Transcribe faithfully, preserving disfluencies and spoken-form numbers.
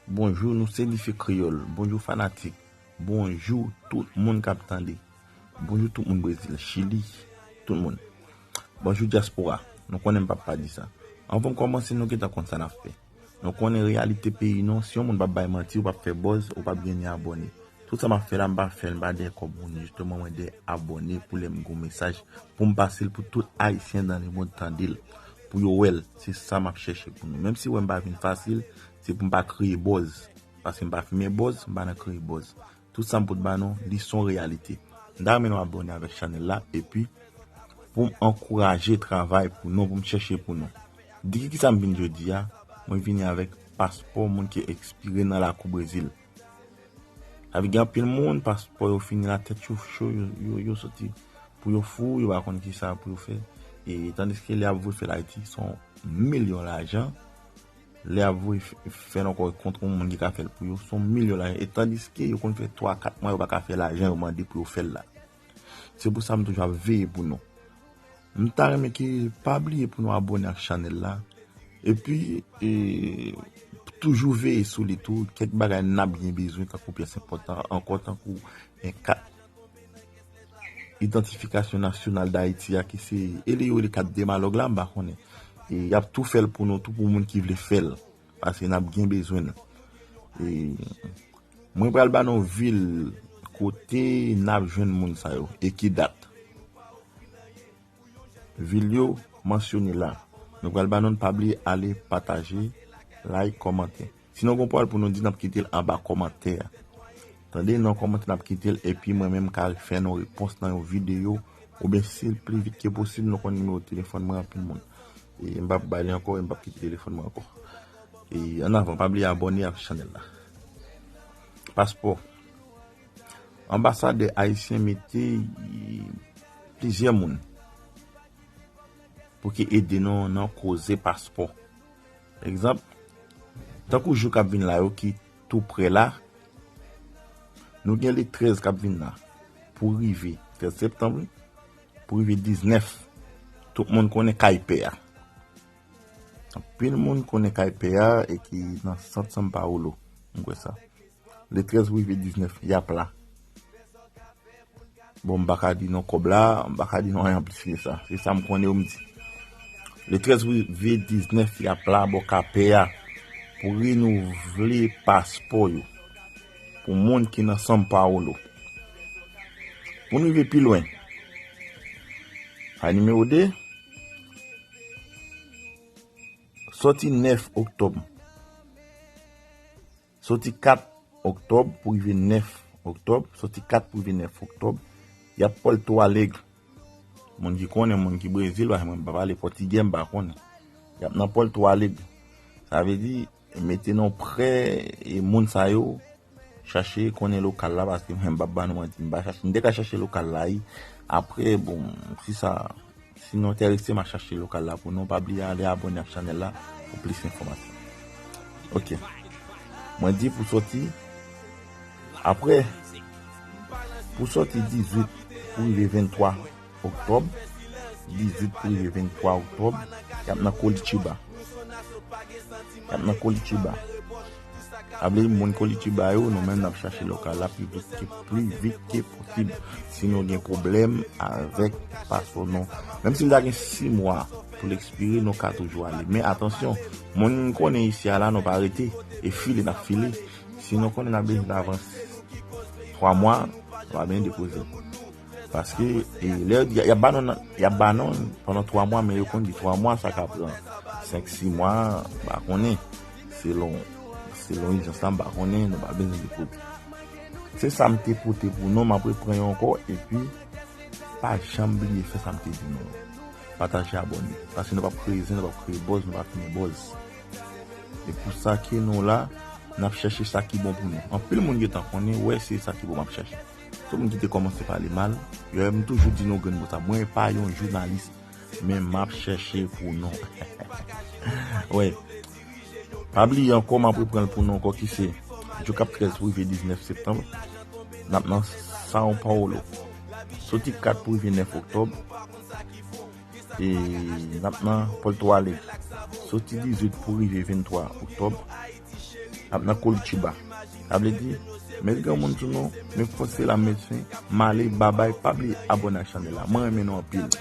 Bonjou, nou se Dife Kreyòl. Bonjou, fanatik. Bonjou, tout moun k ap tande. Bonjou, tout moun Brezil, Chili, tout moun. Bonjou, dyaspora. Nou konnen m p ap pa di sa. Anvan m kòmanse, nou gentan konn sa n ap fè. Nou konnen reyalite peyi nou, si yon moun p ap bay manti, ou p ap fè buzz, ou p ap gen ni abòne. Tout sa m ap fè la, m pa fè l, m pa dèyè kòb moun, jisteman, mwen dèyè abòne pou lè m gen yon mesaj, pou m pase l pou tout Ayisyen dans le monde tande l, pou yo wè l. Se sa m ap chèche pou nou. Menm si w wè m pa vin fasil, se pou m pa kreye buzz. Paske m pa fimen buzz, m pa nan kreye buzz. Tout sa m pot ba nou, li se yon reyalite. M ta renmen nou abòne avèk chanèl la, epi pou m ankouraje travay pou nou, pou m chèche pou nou. Di ki sa m vin jodi a, mwen vini avèk paspò moun ki ekspire nan lakou Brezil. Sa vle gen anpil moun, paspò yo fini la, tèt yo cho, yo, yo, yo soti pou yo fou, yo pa konn ki sa pou yo fè. E tandiske lè y ap voye fè l Ayiti, se yon milyon lajan. Lè y ap voye f-, fè l ankò kont yon moun ki ka fè l pou yo, se yon milyon lajan. E tandiske yo konn fè twa, kat mwa, yo pa ka fè lajan yo mande pou yo fè l la. Se pou sa m toujou ap veye pou nou. M ta renmen ke pa bliye pou nou abòne ak chanèl la. Epi, e, toujou veye sou li tou. Kèk bagay n ap byen bezwen, tankou pyès enpòtan ankò, tankou en kat idantifikasyon nasyonal Dayiti a, ki se, e li yo rele kat demalòg la, m pa konnen. E y ap tou fè l pou nou tou, pou moun ki vle fè l, paske n ap gen bezwen l. E mwen pral ba nou vil kote n ap jwenn moun sa yo, e ki dat. Vil yo mansyone la. Nou pral ba nou, pa bliye ale pataje, like, kòmante. Si nou gon pawòl pou nou di, n ap kite l anba kòmantè a. Tande, nan kòmantè n ap kite l, epi mwen menm m ka fè nou repons nan yon videyo, oubyen si l pli vit ke posib, nou konn nimewo telefòn mwen, anpil moun. E m p ap ba li ankò, e m p ap kite telefòn mwen ankò. E ann avan, pa bliye abòne ak chanèl la. Paspò. Anbasadè ayisyen mete plizyè moun pou ki ede nou nan koze paspò. Egzanp, tankou jou k ap vin la yo ki tou prè la, nou gen le trèz k ap vin la pou rive, trèz septanm, wi, pou rive diznèf. Tout moun konnen kay pè a. Anpil moun konnen kay pè a e ki nan sant São Paulo. M kwè sa. Le trèz rive diznèf, y ap la. Bon, m pa ka di non kòb la, m pa ka di non anyen plis ke sa. Se sa m konnen yo m di. Le trèz rive diznèf, y ap la bò kay pè a pou renouvle paspò yo. Pou moun ki nan São Paulo. Pou n rive pi lwen. Fay nimewo de. Sòti nèf oktòb. Sòti kat oktòb pou rive nèf oktòb. Sòti kat pou rive nèf oktòb. Y ap Porto Alegre. Moun ki konnen, moun ki Brezil, paske mwen pa pale pòtigè, m pa konnen. Y ap nan Porto Alegre. Sa vle di, mete non prè e moun sa yo, chache konnen lokal la, paske mwen m p ap ba nou manti, m pa chache, m te ka chache lokal la, wi. Apre, bon, si sa, si nou enterese, m a chache lokal la pou nou. Pa bliye ale abòne ak chanèl la pou plis enfòmasyon. Ok. Mwen di pou sòti, apre, pou sòti dizuit pou rive venntwa oktòb, dizuit pou rive venntwa oktòb, y ap nan Curitiba. Y ap nan Curitiba. Sa vle di moun Curitiba yo, nou menm n ap chache lokal la pi vit ke, pi vit ke posib. Si nou gen pwoblèm avèk paspò nou, menm si l ta gen sis mwa pou l ekspire, nou ka toujou ale. Men atansyon, moun konnen isi a la, nou pa rete, e file n ap file. Si nou konnen n ap bezwen avans twa mwa, nou pa bezwen depoze. Paske, e, lè y, y ap ba nou, y ap ba nou pandan twa mwa, men yo konn di twa mwa, sa ka pran senk, sis mwa, m pa konnen. Selon, selon ijans la, m pa konnen, nou pa bezwen depoze. Se sa m te pote pou nou, m ap repran yo ankò, epi pa janm bliye fè sa m te di nou. Pataje, abòne. Paske nou p ap kreye zen, nou p ap kreye buzz, nou p ap fimen buzz. E pou sa ke nou la, n ap chèche sa ki bon pou nou. Anpil moun gentan konnen, wè se sa ki bon m ap chèche. Tout moun ki te kòmanse pale mal, yo, m toujou di nou grenn mo sa. Mwen pa yon jounalis, men m ap chèche pou nou. Wè. Pa bliye ankò, m ap reprann l pou nou ankò, ki se jou k ap trèz pou rive diznèf septanm. N ap nan São Paulo. Soti kat pou rive nèf oktòb. E n ap nan Porto Alegre. Soti dizuit pou rive venntwa oktòb. Ap nan Curitiba. Sa vle di, met granmoun sou nou, men fòs se la, mesye. M ale, babay, pa bliye abòne ak chanèl la. Mwen renmen nou anpil.